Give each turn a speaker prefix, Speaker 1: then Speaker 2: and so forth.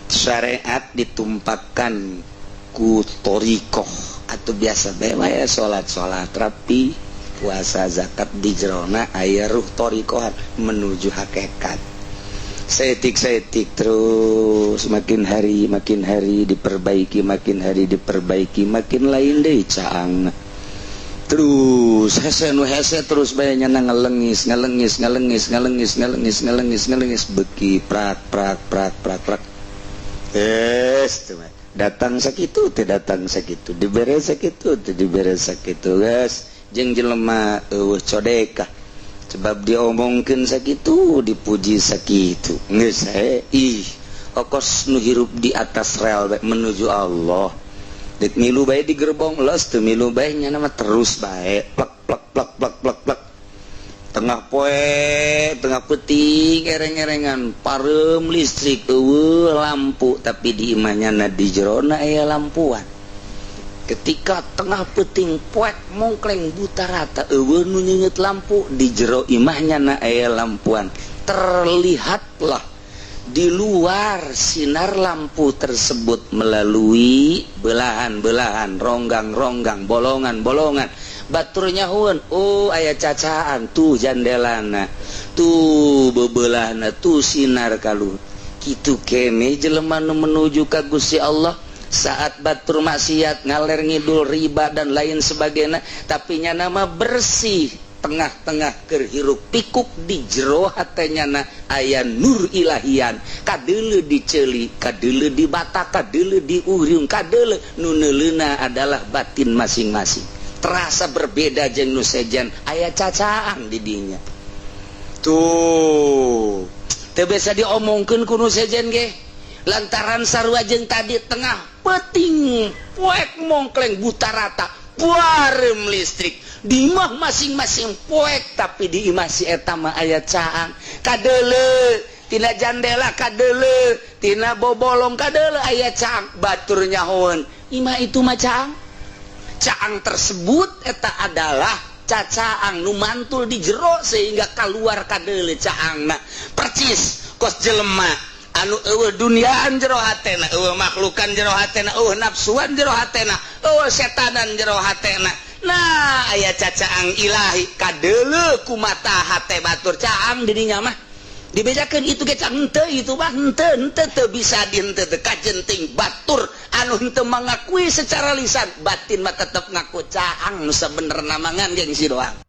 Speaker 1: Syariat ditumpakan ku thoriqoh atau biasa bae ya, salat, salat rapi, puasa, zakat, di jerona aya ruh thoriqohan menuju hakikat. Saeutik-saeutik terus, makin hari diperbaiki, makin hari diperbaiki, makin lain deh caang. Terus hese nu hese, terus bayanya ngalengis, ngalengis, ngalengis, ngalengis, ngalengis, ngalengis, ngalengis, beki prak prak prak prak prak. Es datang sakitu teh, datang sakitu, dibere sakitu teh, dibere sakitu, guys. Jeung jelema euweuh codeka, sebab diomongkeun sakitu, dipuji sakitu, geus ih okos nu hirup di atas rel menuju Allah. Dek milu bae di gerbong los, teu milu bae nya nama terus bae plek plek plek plek plek plek. Tengah poe, tengah peuting, ereng-erengan pareum listrik, euweuh lampu, tapi di imahnya na di jerona aya lampuan. Ketika tengah peuting, poek mongkleng, buta rata, euweuh nu nyeungeut lampu, di jero imahnya na aya lampuan. Terlihatlah di luar sinar lampu tersebut melalui belahan-belahan, ronggang-ronggang, bolongan-bolongan. Batur nyahuan, oh, aya cacaan tuh, jandelana tuh, bebelahna tuh, sinar kalau gitu. Kene jelema nu menuju ka Gusti Allah, saat batur maksiat, ngaler ngidul, riba dan lain sebagainya, tapi nya nama bersih. Tengah-tengah keur hiruk pikuk, di jero hatenya na aya nur ilahian, kadeuleu di ceuli, kadeuleu di bata, kadeuleu di uriung, kadeuleu nu neuleuna adalah batin masing-masing. Terasa berbeda jeung nu sejen, aya cacaan di dinya tuh. Teu bisa diomongkeun ku nu sejen ge, lantaran sarua jeung tadi, tengah peuting, poek mongkleng, buta rata, pareum listrik di imah masing-masing, poek, tapi di imah si eta mah aya caang, kadeuleu tina jandela, kadeuleu tina bobolong, kadeuleu aya caang. Batur nyahoeun, imah itu mah caang. Caang tersebut eta adalah cacaang nu mantul di jero sehingga keluar kadeuleu caangna. Percis kos jelema anu euweuh duniaan jero hatena, euweuh makhlukan jero hatena, euweuh nafsuan jero hatena, euweuh setanan jero hatena. Nah, aya cacaang ilahi, kadeuleu ku mata hate batur, caang dirinya mah. Dibedakan itu ge henteu, itu mah henteu, henteu, teu bisa di henteu, teu kajenting batur anu henteu mengakui secara lisan, batin mah tetep ngaku caang. Nu sabenerna mangan gengsi doang.